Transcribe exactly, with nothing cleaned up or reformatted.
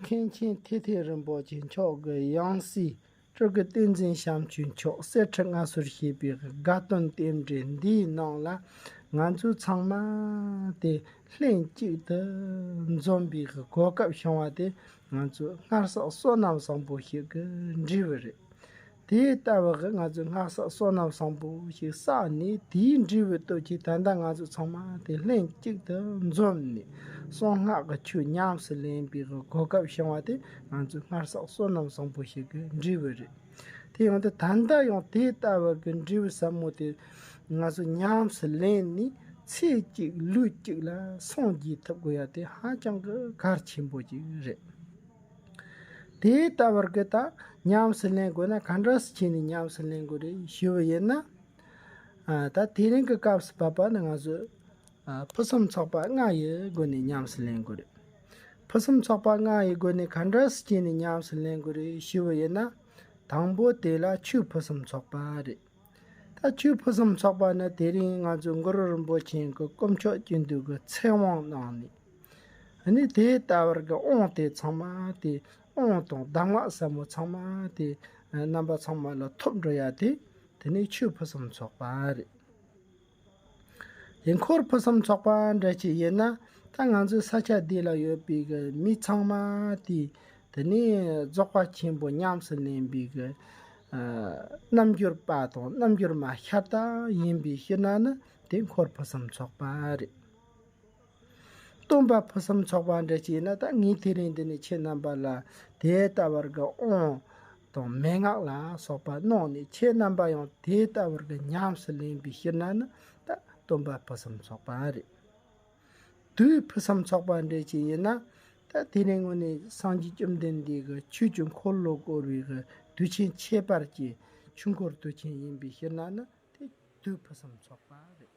མཁན་ཆེན་ཐེག་ཐེག་རིན་པོ་ཆེ་མཆོག་གི་ཡང་སྲིད་སྤྲུལ་སྐུ་བསྟན་འཛིན་བྱམས་ཆོས་མཆོག་གསེར་ཁྲི་མངའ་གསོལ་བྱས་པའི་དགའ་སྟོན་རྟེན་འབྲེལ་འདིའི་ནང་ལ། ང་ཚོ་ཚང་མ་དེ་ལྷན་གཅིག་ཏུ་འཛོམས་པའི་གོ་སྐབས་བྱུང་བ་དེ། ང་ཚོ་སྔར་བསགས་བསོད་ནམས་བཟང་པོ་ཞིག་གི་འབྲས་བུ་རེད། དེ་ལྟ་བུ་གི་ང་ཚོས་སྔར་བསགས་བསོད་ནམས་བཟང་པོ་ཞིག་བསགས་ནས། དེའི་འབྲས་བུ་ལྟོས་ཀྱིས་ད་ལྟ་ང་ཚོ་ཚང་མ་དེ་ལྷན་གཅིག་ཏུ་འཛོམས་ནས་གསང་སྔགས་ཀྱི་ཆོས་ཉམས་སུ་ལེན་པའི་གོ་སྐབས་བྱུང་བ་དེ། ང་ཚོས་སྔར་བསགས་བསོད་ནམས་བཟང་པོ་ཞིག་གི་འབྲས་བུ་རེད། དེ་ཡང་དེ་ད་ལྟ་ཡང་དེ་ལྟ་བུ་གི་འབྲས་བུ་ཟབ་མོ་དེ་ང་ཚོས་ཉམས་སུ་ལེན་ནས། ཚེ་གཅིག་ལུས་གཅིག་ལ་སངས་རྒྱས་ཐུབ་དགོས་ཡ་དེ་ཧ་ཅང་གི་གལ་ཆེན་པོ་ཅིག་རེད། དེ་ལྟ་བུར་གི་ད་ཉམས་སུ་ལེན་དགོས་ན་ག་འདྲ་སེ་བྱས་ནས་ཉམས་སུ་ལེན་དགོས་རེད་ཞུ་བ་ཡིན་ན། ཨ། ད་དེ་རིང་གི་སྐབས་སུ་བབ་པ་ནི་ང་ཚོས། ཨ། ཕུན་སུམ་ཚོགས་པ་ལྔ་ཡི་སྒོ་ནས་ཉམས་སུ་ལེན་དགོས་རེད། ཕུན་སུམ་ཚོགས་པ་ལྔ་ཡི་སྒོ་ནས་ག་འདྲ་སེ་བྱས་ནས་ཉམས་སུ་ལེན་དགོས་རེད་ཞུ་བ་ཡིན་ན། དང་པོ་དེ་ལ་ཆོས་ཕུན་སུམ་ཚོགས་པ་རེད། ད་ཆོས་ཕུན་སུམ་ཚོགས་པ་ནི་དེ་རིང་ང་ཚོའི་གུ་རུ་རིན་པོ་ཆེ་གི་དཀོན་མཆོག་སྤྱི་འདུས་ཀྱི་ཚེ་དབང་གནང་ནས། ཨ་ནི་དེ་ལྟ་བུར་གྱི་དབང་དེ་ཚང་མ་དེ། དབང་དང་གདམས་ངག་ཟབ་མོ་ཚང་མ་དེ་རྣམ་པ་ཚང་མ་ལ་ཐོབ་འགྲོ་ཡ་དེ། དེ་ནི་ཆོས་ཕུན་སུམ་ཚོགས་པ་རེད། དེ་འཁོར་ཕུན་སུམ་ཚོགས་པ་འདྲ་ཅིག་ཡིན་ན། ད་ང་ཚོའི་ས་ཆ་འདི་ལ་ཡོད་པའི་གི་མི་ཚང་མ་དེ། དེ་ནི་རྫོགས་པ་ཆེན་པོ་ཉམས་སུ་ལེན་པའི་གི། ཨ། རྣལ་འབྱོར་པ་དང་རྣལ་འབྱོར་མ་ཤ་སྟག་ཡིན་པའི་ཕྱིར་ན་ནི་དེ་འཁོར་ཕུན་སུམ་ཚོགས་པ་རེད། སྟོན་པ་ཕུན་སུམ་ཚོགས་པ་འདྲ་ཅིག་ཡིན་ན། ད་ངས་དེ་རིང་འདི་ནས་ཁྱེད་རྣམ་པ་ལ་དེ་ལྟ་བུར་གྱི་དབང་དང་མན་ངག་ལ་སོགས་པ་གནང་ནས། ཁྱེད་རྣམ་པ་ཡང་དེ་ལྟ་བུར་གྱི་ཉམས་སུ་ལེན་པའི་ཕྱིར་ན་ནི་ད་སྟོན་པ་ཕུན་སུམ་ཚོགས་པ་རེད། དུས་ཕུན་སུམ་ཚོགས་པ་འདྲ་ཅིག་ཡིན་ན། ད་དེ་རིང་ངོ་ནས་སངས་རྒྱས་བཅོམ་ལྡན་འདས་ཀྱི་ཆོས་ཀྱི་འཁོར་ལོ་བསྐོར་བའི་གི་དུས་ཆེན་ཁྱད་པར་གྱི་ཆོས་འཁོར་དུས་ཆེན་ཡིན་པའི་ཕྱིར་ན་ནི་དེ་དུས་ཕུན་སུམ་ཚོགས་པ་རེད།